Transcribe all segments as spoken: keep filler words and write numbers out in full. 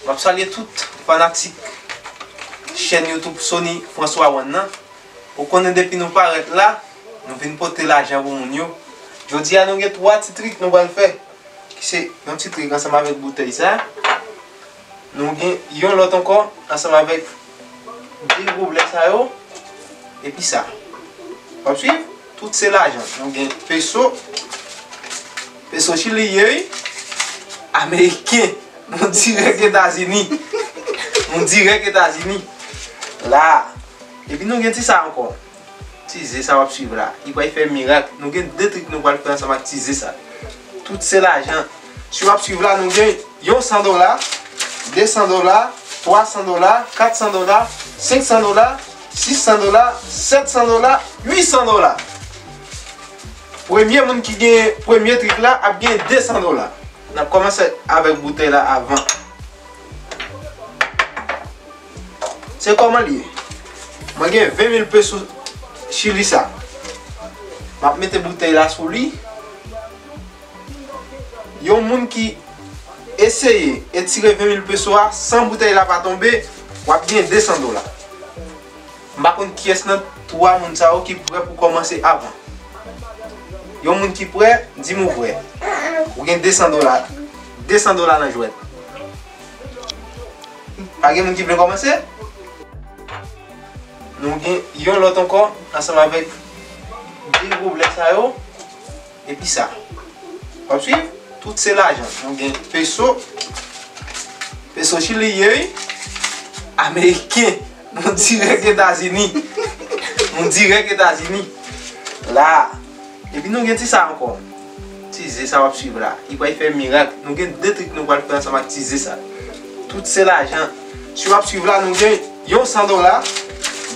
M ap salye tout fanatik chèn YouTube Sony François One nan. Ou konnen depi nou parèt la, nou vin pote lajan pou moun yo. Jodi a nou gen twa ti trik nou pral fè. Ki se yon ti trik ansanm avèk boutèy sa. Nou gen yon lòt ankò ansanm avèk de goblè sa yo. Epi sa. W ap swiv? Tout se lajan. Nou gen peso. Peso Chili ye wi. Ameriken. Nou dirèk Etazini. Nou dirèk Etazini. La. Epi nou gen ti sa ankò. Ti ze sa w ap swiv la. Li pral fè mirak. Nou gen de trik nou pral fè ansanm ak ti ze sa. Tout se lajan. Si w ap swiv la, nou gen yon san dola, de san dola, twa san dola, kat san dola, senk san dola, sis san dola, sèt san dola, uit san dola. Premye moun ki gen premye trik la ap gen de san dola. N ap kòmanse avèk boutèy la avan. Se kòman l ye? Mwen gen ven mil peso Chili sa. M ap mete boutèy la sou li. Yon moun ki eseye etire ven mil peso a san boutèy la pa tonbe, w ap gen de san dola. M pa konn kiyès nan twa moun sa yo ki prè pou kòmanse avan. Yon moun ki prè, di m ou prè. Ou gen de san dola. De san dola nan jwèt. Pa gen moun ki vle kòmanse? Nou gen yon lòt ankò, ansanm avèk de goblè sa yo. Epi sa. W ap swiv? Tout se lajan. Nou gen peso. Peso Chili ye wi. Ameriken. Nou dirèk Etazini. Nou dirèk Etazini. La. Epi nou gen ti sa ankò. Ti ze sa w ap swiv la. Li pral fè mirak. Nou gen de trik nou pral fè ansanm ak ti ze sa. Tout se lajan. Si w ap swiv la, nou gen yon san dola,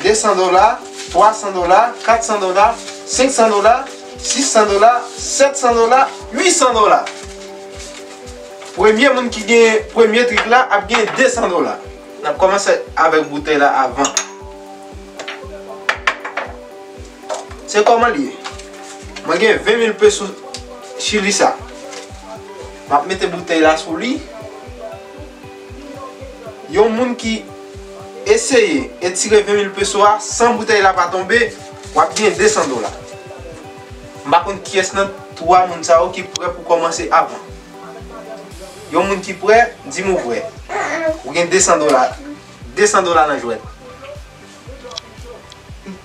de san dola, twa san dola, kat san dola, senk san dola, sis san dola, sèt san dola, uit san dola. Premye moun ki gen premye trik la ap gen de san dola. N ap kòmanse avèk boutèy la avan. Se kòman l ye? Mwen gen ven mil peso Chili sa. M ap mete boutèy la sou li. Yon moun ki eseye etire ven mil peso a san boutèy la pa tonbe, w ap gen de san dola. M pa konn kiyès nan twa moun sa yo ki prè pou kòmanse avan. Yon moun ki prè, di m ou prè. Ou gen de san dola. De san dola nan jwèt.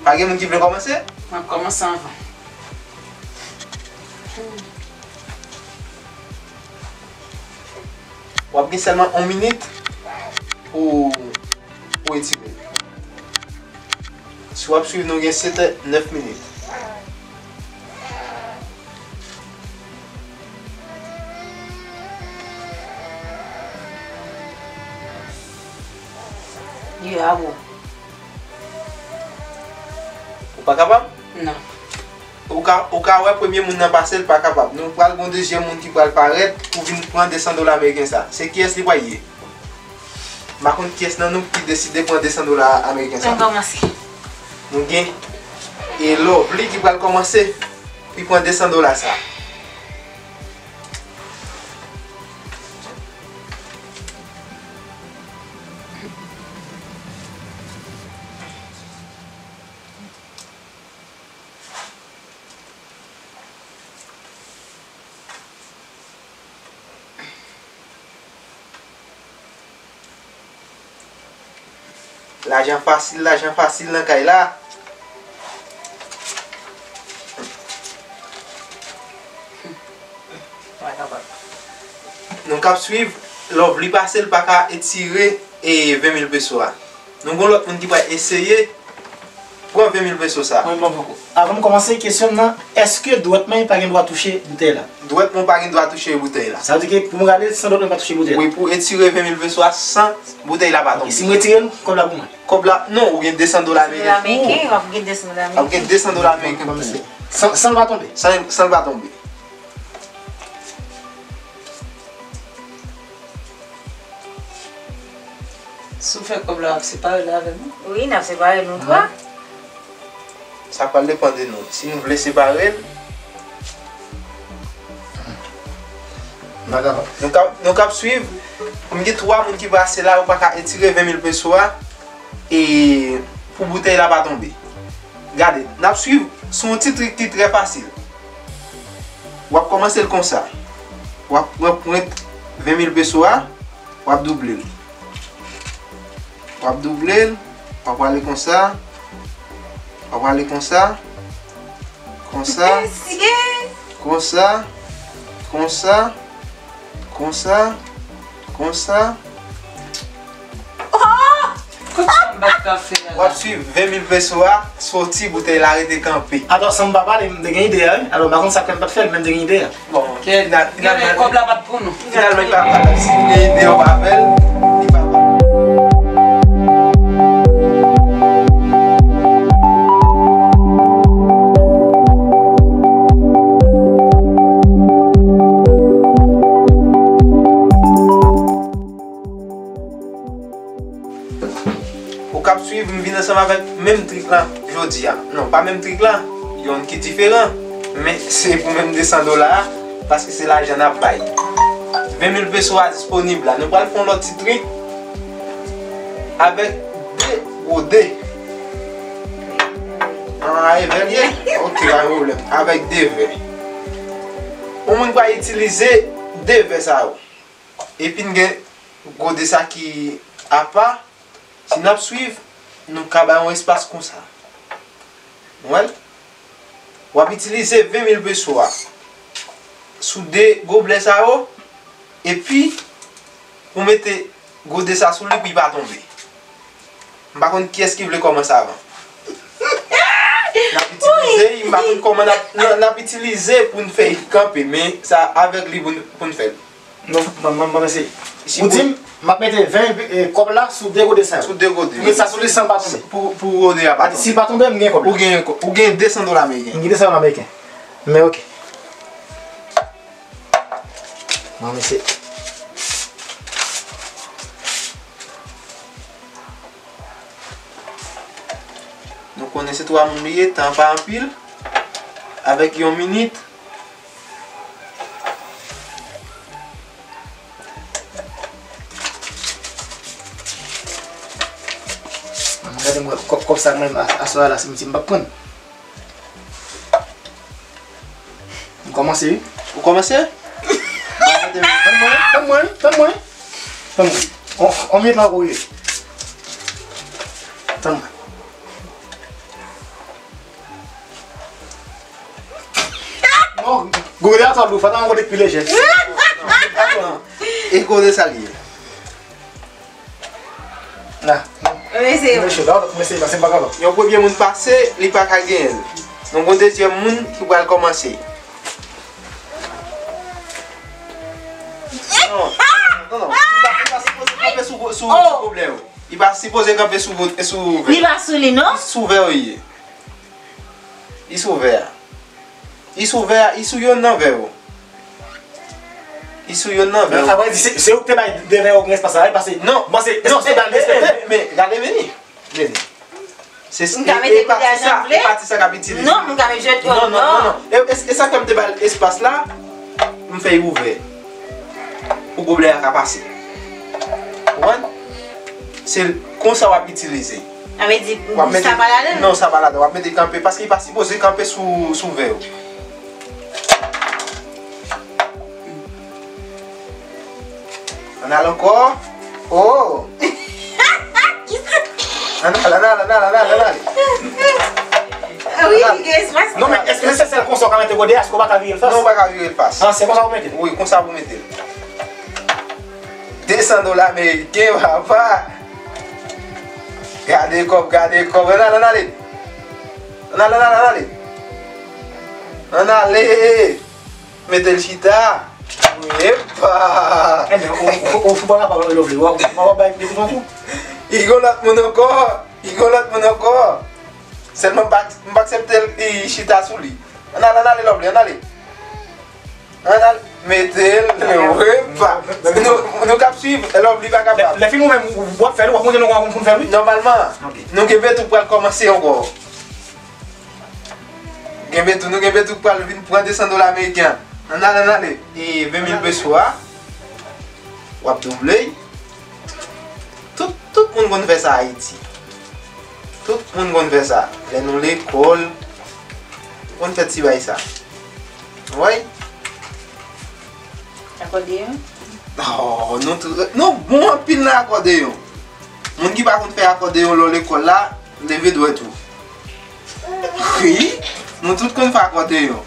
Pa gen moun ki vle kòmanse? M ap kòmanse anvan. W ap gen sèlman yon minit pou, pou etire. Si w ap swiv, nou gen sèt è nèf minit. Ye a bon. Ou pa kapab? Non. Ou ka, ou ka wè premye moun nan pase, l pa kapab. Nou pral gen yon dezyèm moun ki pral parèt pou vin pran de san dola ameriken sa. Se kiyès li pral ye? M pa konn kiyès nan nou ki deside pran de san dola ameriken sa. Mwen kòmanse. Nou gen e Lovely ki pral kòmanse pou l pran de san dola sa. Lajan fasil, lajan fasil nan kay la. Nou k ap swiv, Lovely pase, l pa ka etire e ven mil peso a. Nou gon lòt moun ki pral eseye pran ven mil peso sa. Mwen, mwen poko. Avan m kòmanse, kesyon m nan, èske dwèt mwen pa gen dwa touche boutèy la? Dwèt mwen pa gen dwa touche boutèy la. Sa vle di ke pou m rale l san dwèt mwen pa touche boutèy la? Wi, pou etire ven mil peso a san boutèy la pa tonbe. Ok, si m retire l, kòb la pou mwen? Kòb la, non, ou gen de san dola ameriken pou ou. W ap gen de san dola ameriken. W ap gen de san dola ameriken pou ou. San, san l pa tonbe? San, san l pa tonbe. Si w fè kòb la, w ap separe l avè m? Wi, n ap separe nou twa. Sa pral depann de nou. Si nou vle separe l, nou k ap, nou k ap swiv. M gen twa moun ki pase la, yo pa ka etire ven mil peso a e pou boutèy la pa tonbe. Gade, n ap swiv sou yon ti trik ki trè fasil. W ap kòmanse l konsa. W ap pran pwent ven mil peso a, w ap double l. W ap double l, w ap prale konsa, w ap prale konsa, konsa, konsa, konsa, konsa, konsa. Oh! Kot sa m bat kafe a la? W ap swiv ven mil peso a soti, boutèy la rete kanpe. Atò, san m pa pale, m te gen ide a, wi. Alò, m pa konn sa k fè m pa t fè l, men m te gen ide a. Bon, final, finalman, kòb la pa t pou nou. Finalman, li pa, pa, si li gen ide, yo pa fè l, li pa, pa. Ou k ap swiv, m vin ansanm avèk menm trik la jodi a. Non, pa menm trik la, yonn ki diferan, men se pou menm de san dola a, paske se lajan n ap bay. Ven mil peso a disponib la. Nou pral fè yon lòt ti trik avèk de gode. Ah, e vè l ye? Ok, pa gen pwoblèm. Avèk de vè. Yon moun pral itilize de vè sa yo. Epi n gen gode sa ki apa. Si n ap swiv, nou ka bay yon espas konsa. Nou wè l? W ap itilize ven mil peso a sou de goblè sa yo, epi ou mete gode sa sou li pou li pa tonbe. M pa konn kiyès ki vle kòmanse avan. N ap itilize, m pa konn kòman n ap, n, n ap itilize pou n fè l kanpe, men sa avèk li pou n, pou n fè l. Non, mwen, mwen, mwen, se. Ou di m, m ap mete ven, eh, kòb la sou de gode sa yo. Sou de gode. Pou sa sou li san l pa tonbe. Pou, pou gode a pa tonbe. Si l pa tonbe, m gen kòb la. Ou gen, ou gen de san dola ameriken. M gen de san dola ameriken. Men oke. Mwen, se. Nou konnen se twa moun li ye, tan pa anpil. Avèk yon minit. Mwen gade mwen, kòb, kòb sa mwen, a, aswè a la, se mwen, m p ap pran. M kòmanse, wi. Ou kòmanse? Tann mwen, tann mwen, tann mwen. Tann mwen. On, on minit la, ou ye. Tann mwen. Non, gode a twò lou, fò ta yon gode pi lejè. Atann, e gode sa li ye. La. Mesye, mesye, la, mesye, la, se pa kapab. Yon premye moun pase, li pa ka genyen l. Donk, yon dezyèm moun ki pral kòmanse. Non, non, non. Li pa, li pa sipoze kanpe sou, sou, sou goblè yo. Li pa sipoze kanpe sou, sou vè. Li pa sou li, non? Sou vè yo ye. Li sou vè a. Li sou vè a, li sou yonn nan vè yo. Li sou yonn nan vè yo. Sa vle di, se, se ou ki te bay de vè yo gen espas la, wi, paske non, mwen se, non, se bay l respekte. Men, men, gade vini. Vini. Se, e, e pati sa, e pati sa k ap itilize. Non, m ka met jwèt. Non, non, non, non. E, e, e sa fè m te ba l espas la, m fè l ouvè. Pou goblè a ka pase. Konprann? Se konsa w ap itilize. Sa vle di, sa pa ladan? Non, sa pa ladan. W ap mete kanpe, paske li pa sipoze kanpe sou, sou vè yo. Ann al ankò. Oh! Ann al, ann al, ann al, ann al, ann al. Wi, li gen espas. Non, men èske se sèl konsa w ka mete gode a, èske w pa ka vire l fas? Non, ou pa ka vire l fas. Ah, se konsa w mete l? Wi, konsa pou mete l. De san dola ameriken, papa. Gade kòb, gade kòb. Ann al, ann ale. Ann al, ann ale, ann ale. Ann ale. Mete l chita. Epa! Ebyen, ou, ou, ou fou pa rapò avè Lovely. W ap, w ap bay li pou fè kou. Li gen lòt moun ankò. Li gen lòt moun ankò. Sèlman m pa, m pa aksepte l, li chita sou li. Ann ale, ann ale, Lovely, ann ale. Ann ale. Mete l, epa. Nou, nou k ap swiv, Lovely pa kapab. Lè, lè fini ou menm, w ap fè l, w ap montre nou kòman pou n fè l, wi. Nòmalman, nou gen Betou pral kòmanse ankò. Gen Betou, nou gen Betou k pral vin pran de san dola ameriken an. Ann ale, ann ale. E ven mil peso a, w ap double. Tout moun konn fè sa Ayiti. Tout moun konn fè sa. Lè nou lekòl, nou konn fè ti bay sa. Woy. Akòdeyon? Oh, nou tou, nou bon anpil nan akòdeyon. Moun ki pa konn fè akòdeyon lè w lekòl la, leve dwèt ou. Wi, nou tout konn fè akòdeyon.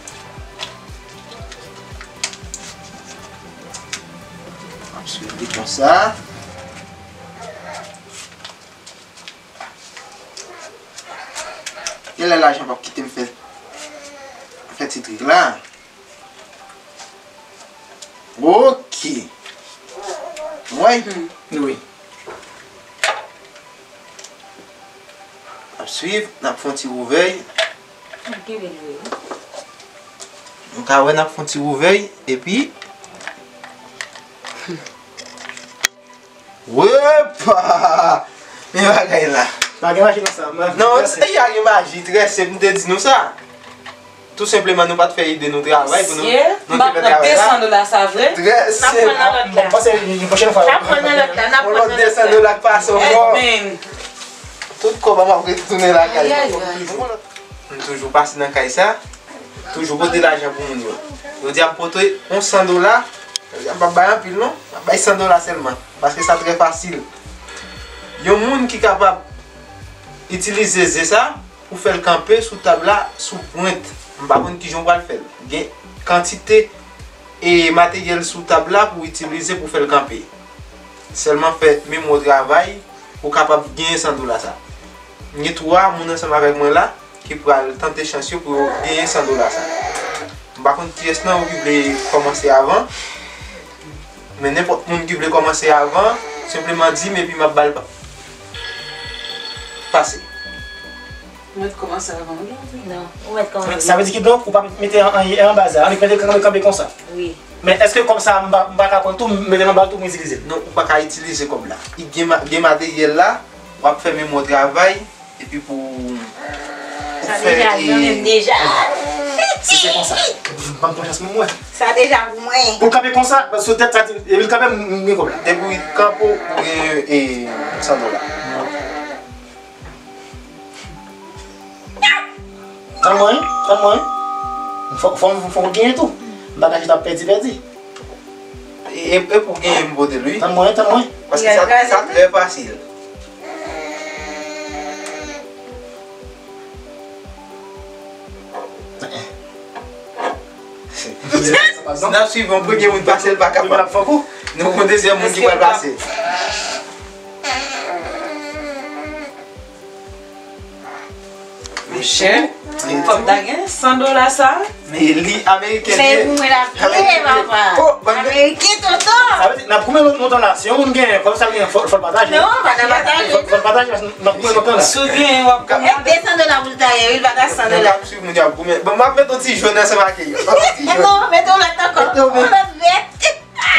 Ap swiv li konsa. Genlè lajan p ap kite m fè, fè ti trik la. Ok. Woy. Wi. N ap swiv, n ap fè yon ti wouvèy. M kenbe l wi. Nou ka wè n ap fè yon ti wouvèy, epi Wepa! Men bagay la. Pa gen maji nan sa, man. Non, e pa gen maji, trè senp, m te di nou sa. Tou senpleman, nou pa t fè ide nou travay pou nou, mesye, nou te fè travay la. M ap pran de san dola sa vre. Trè senp. N ap pran nan lòt la. Bon, se yon pwochèn fwa. N ap pran nan lòt la, n ap pran nan lòt la. Yon lòt de san dola k pase ankò. Tout kòb m ap retounen lakay mwen. Ayayay. M toujou pase nan kay sa, toujou pote lajan pou moun yo. Yo di ap pote yon san dola, yo di ap bay anpil non, ap bay san dola sèlman, paske sa trè fasil. Yon moun ki kapab itilize ze sa pou fè l kanpe sou tab la sou pwent, m pa konn kijan w pral fè l. Gen kantite e materyèl sou tab la pou w itilize pou fè l kanpe. Sèlman fè memwa w travay pou w kapab genyen san dola sa. M gen twa moun ansanm avèk mwen la ki pral tante chans yo pou yo genyen san dola sa. M pa konn kiyès nan ou ki vle kòmanse avan, men nenpòt moun ki vle kòmanse avan, senpleman di m epi m ap ba l pa-, pase. Ou mèt kòmanse avan wi. Non, ou mèt kòmanse. Sa vle di kidonk, ou pa mèt mete an, an, anba ze a, ou mèt kanpe, kanpe, kanpe konsa. Wi. Men èske kòb sa a, m pa, m pa ka pran l tou, m mete l anba l tou, m itilize l? Non, ou pa ka itilize kòb la. Li gen ma-, gen materyèl la, w ap fè memwa w travay, epi pou, pou fè, e, deja. Si se konsa, ban m pran chans mwen, mwen. Sa deja pou mwen. Pou l kanpe konsa, sou tèt sa, epi l kanpe, m, m gen kòb la. Depi w kanpe, ou gen, e, san dola. Tann mwen, tann mwen. Fò, fò, fò w genyen tou. M pa ka chita ap pèdi, pèdi. E, e pou genyen m pote l, wi. Tann mwen, tann mwen. Paske sa, sa trè fasil. Si n ap swiv yon premye moun pase, l pa kapab. Nou gon dezyèm moun ki pral pase. Monchè, kòb la gen san dola sa. Men li ameriken li ye. Men pou mwen l ap byen, papa. Oh, ameriken, tonton. Sa vle di, n ap goumen lontan la. Si yon moun genyen kòb sa, l genyen, fò, fò l pataje. Non, pa nan pataje. Fò, fò l pataje, paske n ap goumen lontan la. Si w genyen, w ap goumen. E de san dola pou l ta ye, wi, l pa ta san dola. N ap swiv moun yo ap goumen. Bon, m ap met yon ti jòn ansanm ak yo. Non, met yon lòt ankò. Yon lòt vèt.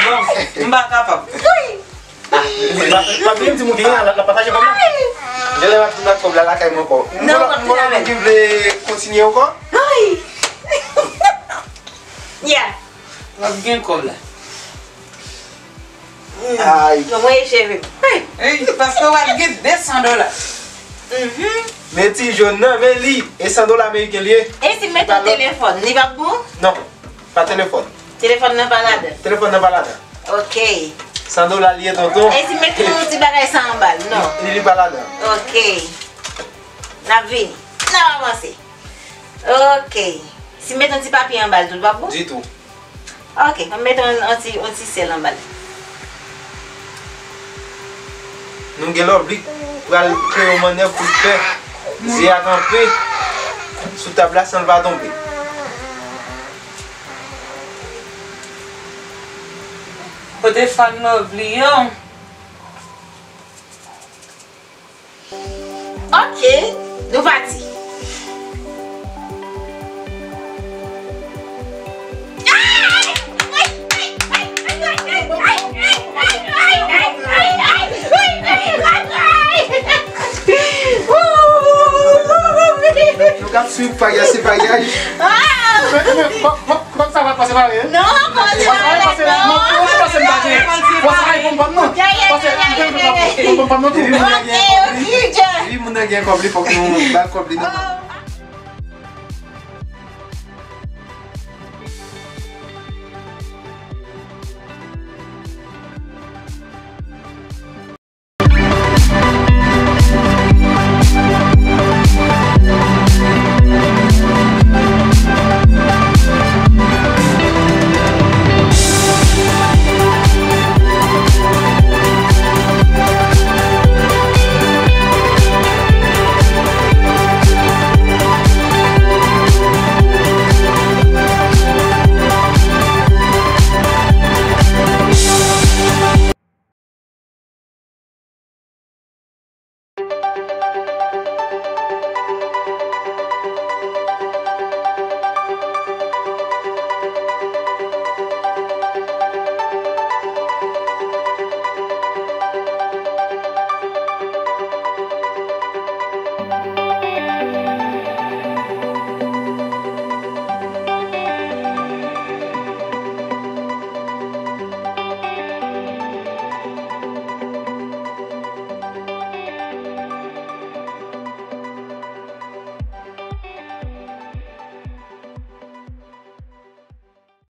Non, m pa kapab. Wi. Pa, pa bliye m di moun genyen an, l ap pataje kòb la. Genlè m ap tounen ak kòb la lakay mwen ankò. Non, m ap tounen avè l. M gen lòt moun ki vle kontinye ankò? Ay. Yeah. W ap gen kòb la. Ay. Non, mwen e cheve. Ay. Ey, paske w ap gen de san dola. Mhm. Men ti jòn nan, men li, e san dola ameriken li ye. E si m mete yon telefòn, li p ap bon? Non. Pa telefòn. Telefòn nan pa ladan? Telefòn nan pa ladan. Ok. San dola li ye, tonton. E si m mete yon ti bagay sa anba l, non? Li, li pa ladan. Ok. N ap vini. N ap avanse. Ok. Si m mete yon ti papye anba l tou, l p ap bon? Ditou. Ok, m mete yon, yon ti, yon ti sèl anba l. Nou gen Lovely pral kreye yon mannèv pou l fè ze a kanpe sou tab la san l pa tonbe. Kote fan Lovely yo? Ok, nou pati. Ap swiv Payas se Payas. Men men kòm sa va pase pare. Non, pase pare non. Pase m pa gen. Pase ay pou m pa m nan. Pase m pa m nan tou. Epi moun nan gen kòb li, fòk nou ba l kòb li nan.